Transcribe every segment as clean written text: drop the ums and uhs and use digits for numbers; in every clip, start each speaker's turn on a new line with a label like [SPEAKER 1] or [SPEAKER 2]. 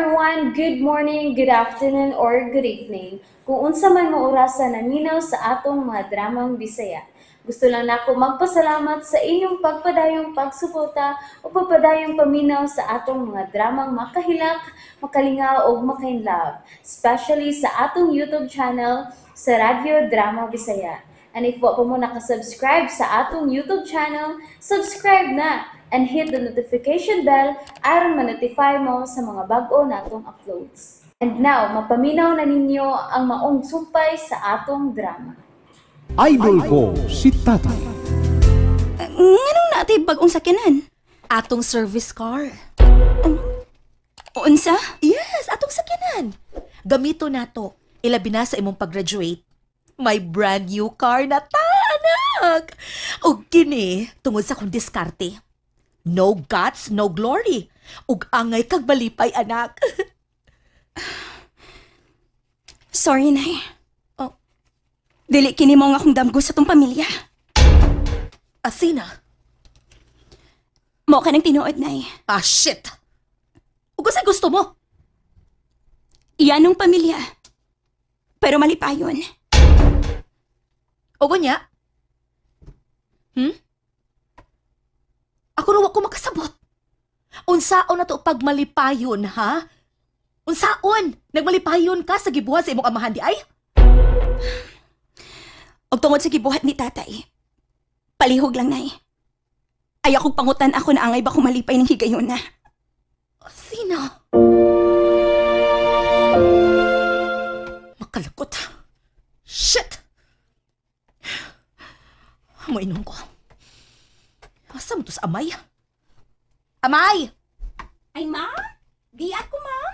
[SPEAKER 1] Everyone! Good morning, good afternoon, or good evening. Kung unsa man mo orasa naminaw sa atong mga dramang Bisaya. Gusto lang nako magpasalamat sa inyong pagpadayong pagsuporta o pagpadayong paminaw sa atong mga dramang makahilak, makalingaw ug makainlove, especially sa atong YouTube channel sa Radyo Drama Bisaya. And if wa pa mo nakasubscribe sa atong YouTube channel, subscribe na and hit the notification bell aron ma-notify mo sa mga bag-o natong uploads. And now, mapaminaw na ninyo ang maong sumpay sa atong drama.
[SPEAKER 2] Idol ko si Tatay.
[SPEAKER 3] Nganong natin bagong sakyanan?
[SPEAKER 4] Atong service car.
[SPEAKER 3] Unsa?
[SPEAKER 4] Yes, atong sakyanan. Gamito nato. Ilabi na sa imong pag-graduate. May brand new car na ta, anak. Ug kini, tungod sa kong diskarte. No guts, no glory. Ug angay kag malipay, anak.
[SPEAKER 3] Sorry, Nay.
[SPEAKER 4] Oh.
[SPEAKER 3] Dili kini mo nga akong damgo sa tong pamilya.
[SPEAKER 4] Asina?
[SPEAKER 3] Mao ka ng tinuod, Nay.
[SPEAKER 4] Ah, shit! Ug unsay gusto mo?
[SPEAKER 3] Iyanong pamilya. Pero malipayon.
[SPEAKER 4] O gunya? Ako raw ako makasabot. Unsaon na to pagmalipayon, ha? Unsaon? Nagmalipayon ka sa gibuhat sa imong amahan di ay?
[SPEAKER 3] Og tungod sa gibuhat ni tatay. Palihog lang, Nay. Ay akong pangutan ako na angay ba kumalipay ng higayon na.
[SPEAKER 4] Sino? Makalakot. Shit! Mainom ko. Asa mo to sa amay? Amay!
[SPEAKER 3] Ay, ma'am? Di ako, ma'am.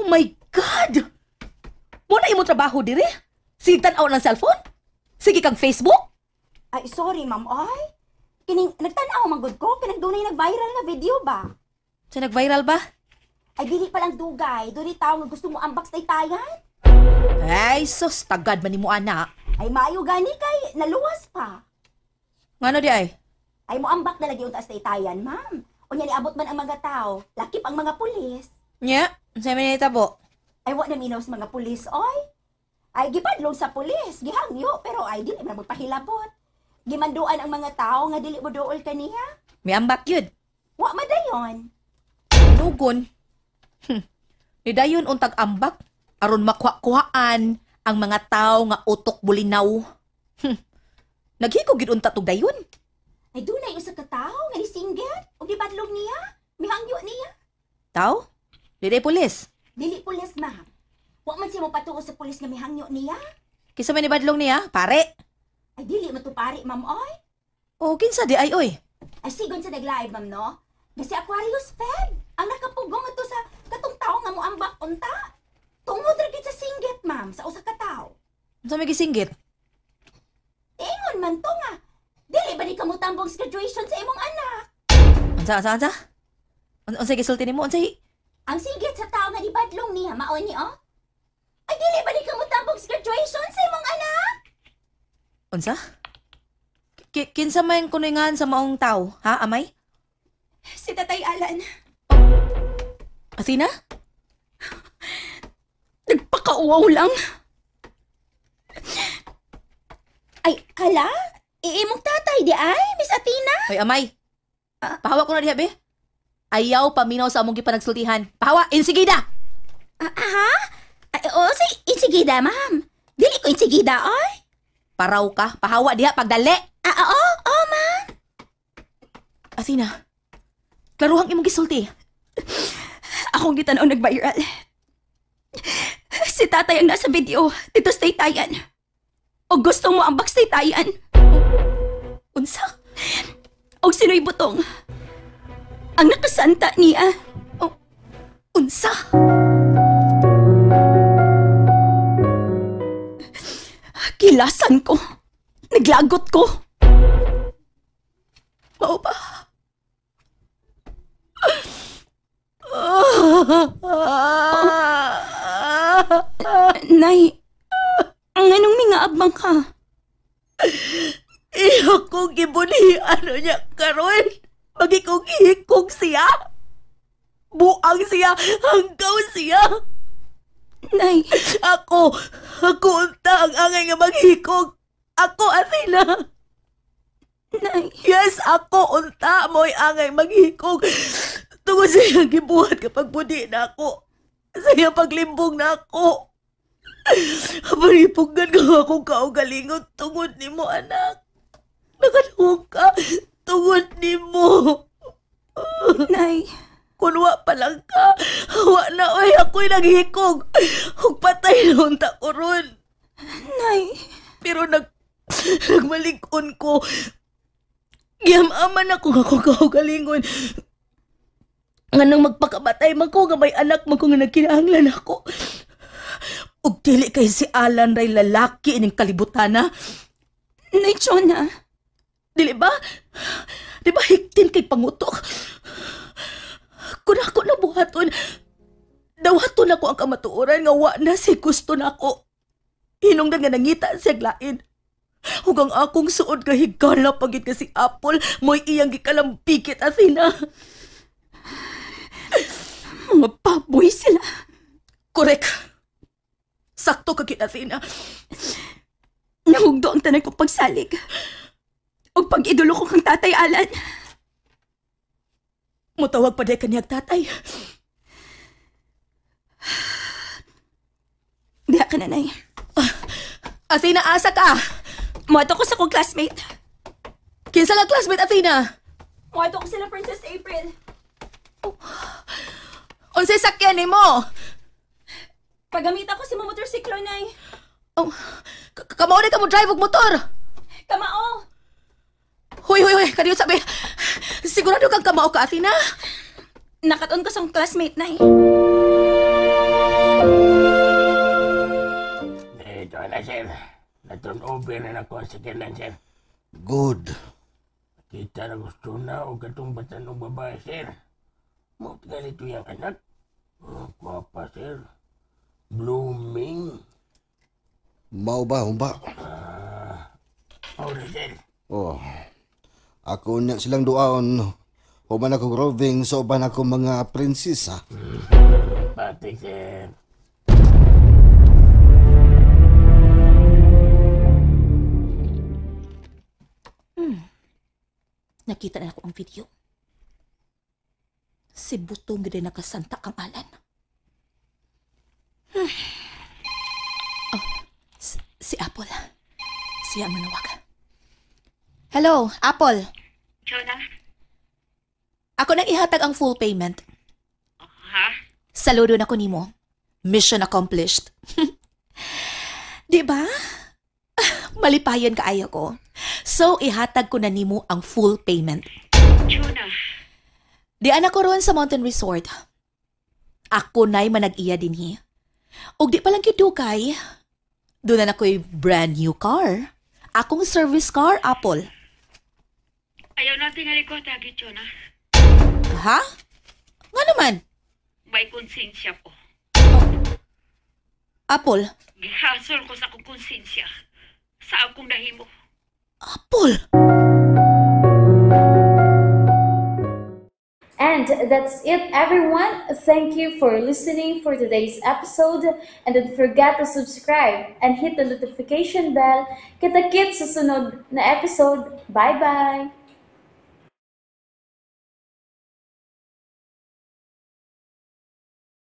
[SPEAKER 4] Oh my God! Muna imo trabaho dire? Sige tan-aw ng cellphone? Sige kang Facebook?
[SPEAKER 3] Ay, sorry, ma'am. Ay, kining nagtan-aw man gud ko kanang dunay nag-viral nga video ba?
[SPEAKER 4] Sa nag-viral ba?
[SPEAKER 3] Ay, dili pa lang dugay. Dunay tawo nga gusto mo unbox taytayan.
[SPEAKER 4] Ay, sus, tagad man nimo ana.
[SPEAKER 3] Ay, maayo gani kay naluwas pa.
[SPEAKER 4] Ngano di ay?
[SPEAKER 3] Ay, mo ambak na lagi unta sa taytayan, ma'am. Unya niabot man ang mga tao, lakip ang mga pulis.
[SPEAKER 4] Nya, sa may nitabo.
[SPEAKER 3] Ay, wa na minaw sa mga pulis, oy. Ay, gipadlong sa pulis, gihangyo, pero ay, dili man magpahilabot. Gimanduan ang mga tao nga dili mo duol kaniya.
[SPEAKER 4] May ambak yun.
[SPEAKER 3] Wa madayon.
[SPEAKER 4] Nugon. Nidayon untag ambak aron makuha-kuhaan ang mga tao nga utok bulinaw. Naghikog gid unta tug dayon.
[SPEAKER 3] Ay, dunay usa ka tawo nga nisinggit ug gibadlong niya, mihangyo niya.
[SPEAKER 4] Tao? Dili pulis.
[SPEAKER 3] Dili pulis, ma'am. Wa man siya mopatuo sa pulis nga mihangyo niya.
[SPEAKER 4] Kinsa man nibadlong niya, pare?
[SPEAKER 3] Ay, dili man to pare, ma'am, oy.
[SPEAKER 4] O kinsa di ay oy?
[SPEAKER 3] Ay, sigon sa nag-live, ma'am, no? Nga si Aquarius Fed, ang nakapugong ato sa katong tao nga moambak unta. Tungod ra gid sa singgit, ma'am, sa usa ka tawo.
[SPEAKER 4] Unsa may gisinggit?
[SPEAKER 3] Ingon man to nga. Dili ba ni kamutambong sa graduation sa imong anak?
[SPEAKER 4] Unsa unsa unsa? Unsa gisulti nimo? Unsay
[SPEAKER 3] Ang singgit sa tao nga nibadlong niya, mao ni oh. Ay, dili ba ni kamutambong sa graduation sa imong anak?
[SPEAKER 4] Unsa? Kinsa man kuningan sa maong tao, ha, amay?
[SPEAKER 3] Si Tatay Alan.
[SPEAKER 4] Asina?
[SPEAKER 3] Nagpakauwaw lang. Ay, hala? Iimong tatay di ay, Miss Athena?
[SPEAKER 4] Hoy, amay. Pahawa ko na diha, be. Ayaw paminaw sa among gipanagsultihan. Pahawa, insigida!
[SPEAKER 3] Aha? Ay, oo, si insigida, ma'am. Dili ko insigida, oy.
[SPEAKER 4] Paraw ka. Pahawa diha, pagdali.
[SPEAKER 3] Ah, oo, oo, ma'am.
[SPEAKER 4] Asina, klaruhang imong gisulti.
[SPEAKER 3] Akong gitanaw nag-viral. Si tatay ang nasa video dito sa taytayan. O gusto mo ang box taytayan.
[SPEAKER 4] Unsa?
[SPEAKER 3] O sino'y butong. Ang nakasanta niya.
[SPEAKER 4] O, unsa?
[SPEAKER 3] Kilasan ko. Naglagot ko.
[SPEAKER 4] Mao ba?
[SPEAKER 3] Nay, nganong mingaabang ka?
[SPEAKER 4] Iyo kong gibuli, ano niya karon? Magikong hikog siya. Buang Buang siya. Hanggaw siya.
[SPEAKER 3] Nay.
[SPEAKER 4] Ako unta ang angay nga maghikog. Ako, Athena.
[SPEAKER 3] Nay.
[SPEAKER 4] Yes, ako unta mo'y angay maghikog. Tungod sa iyang gibuhat kapag budi na ako. Sa iyang paglimbong na ako. Panipugan ko akong kaugalingon tungod nimo, anak. Nakatuwag ka tungod nimo.
[SPEAKER 3] Nay.
[SPEAKER 4] Kun wa pa lang ka, wa na oy, ako'y naghikog. Ug patay na unta ko ron.
[SPEAKER 3] Nay.
[SPEAKER 4] Pero nagmalikon ko. Giyamaman ako nga akong kaugalingon. Nga nang magpakabatay man ko, nga may anak man ko nga nagkinahanglan ako. Ug dili kay si Alan ray lalaki ining kalibutan na.
[SPEAKER 3] Nay, Chona.
[SPEAKER 4] Dili ba? Di ba higtin kay pangutok? Kung ako nabuhaton, dawaton ako ang kamatuoran nga wa na si gusto na ako. Hinungdan nga nangita siya lain. Ug ang akong suod nga higala pagid nga si Apple, mo'y iyang gikalambigit, Athena.
[SPEAKER 3] Mga baboy sila.
[SPEAKER 4] Correct. Sakto ka gid, Athena.
[SPEAKER 3] Nahugdo ang tanan kong pagsalig. Ug pag-idolo ko kang Tatay Alan.
[SPEAKER 4] Mutawag pa di kaniyag tatay.
[SPEAKER 3] Diha ka na, Nay.
[SPEAKER 4] Athena, asa ka?
[SPEAKER 3] Muadto ko sa akong classmate.
[SPEAKER 4] Kinsa nga classmate, Athena?
[SPEAKER 3] Muadto ko sila, Princess April.
[SPEAKER 4] Oh. Unsay sakyan nimo?
[SPEAKER 3] Pagamit ako sa mga motorsiklo, Nay.
[SPEAKER 4] Oh, kamao na ka mo drive og motor.
[SPEAKER 3] Kamao.
[SPEAKER 4] Huy, huy, huy, kaniyo sabi. Sigurado kang kamao ka, Athena?
[SPEAKER 3] Nakaton ko sa akong classmate, Nay.
[SPEAKER 5] Ito na, sir. Na-turn over na ako sa kailan, sir.
[SPEAKER 6] Good.
[SPEAKER 5] Kita na gusto na o katong batan ng babae, sir. Mo ganito yung anak. Oh, gwapa, sir. Blooming.
[SPEAKER 6] Mao ba, humba?
[SPEAKER 5] Ora, sir.
[SPEAKER 6] Oh. Ako niya silang duaon. Human ako roving sa uban ako mga prinsesa.
[SPEAKER 5] Pati, sir.
[SPEAKER 4] Nakita na ako ang video. Si Butong gid nakasanta kang Alan. Oh, si Apple. Siya ang manawag. Hello, Apple.
[SPEAKER 7] Jonah?
[SPEAKER 4] Ako nang ihatag ang full payment.
[SPEAKER 7] Ha?
[SPEAKER 4] Saludo na ko nimo. Mission accomplished. Di ba? Malipayon kaayo ko. So, ihatag ko na nimo ang full payment.
[SPEAKER 7] Jonah?
[SPEAKER 4] Di ana ko ron sa Mountain Resort. Ako na'y manag-iya dinhi. Og di pa lang kidukay. Doon na ako'y brand new car. Akong service car, Apple.
[SPEAKER 7] Ayaw na tingali ko, tagi, Jonah.
[SPEAKER 4] Ha? Nga naman?
[SPEAKER 7] May konsensya ko.
[SPEAKER 4] Oh. Apple?
[SPEAKER 7] Gihasol ko sa akong konsensya. Sa akong nahimo.
[SPEAKER 4] Apple?
[SPEAKER 1] And that's it, everyone. Thank you for listening for today's episode. And don't forget to subscribe and hit the notification bell. Kita-kits sa sunod na episode. Bye-bye!